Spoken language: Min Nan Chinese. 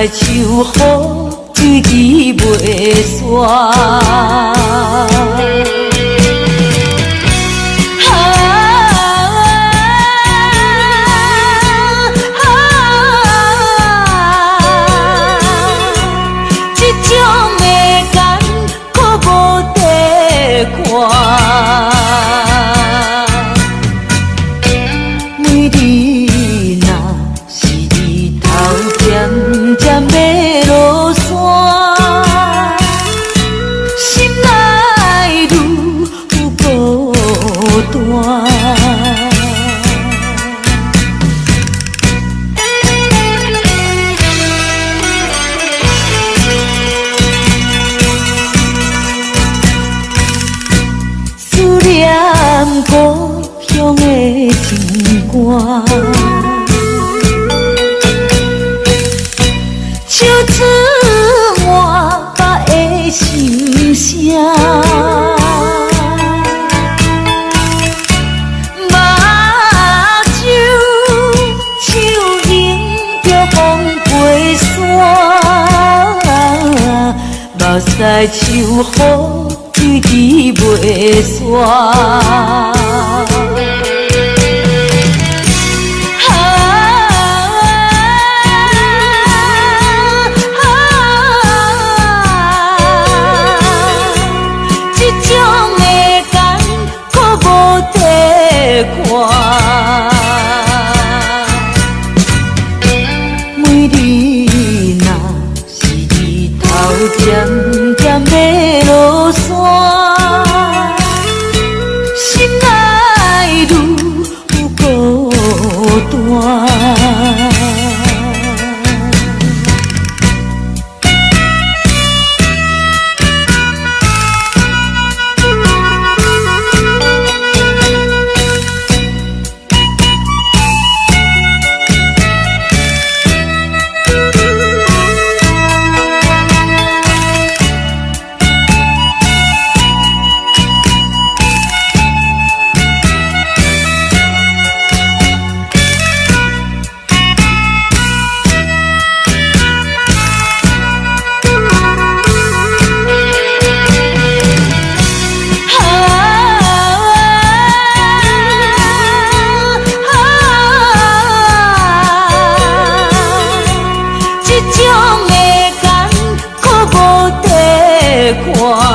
像雨水滴袂煞。這種的艱苦無得看，美麗若是日頭漸漸欲落山，心內愈孤單。思念故鄉的情歌，唱出滿腹的心聲。目睭像迎著風飛沙，目屎像雨水滴袂煞。這種的艱苦無得看，美麗若是日頭漸漸欲落山，心內愈孤單。這種的艱苦無得看。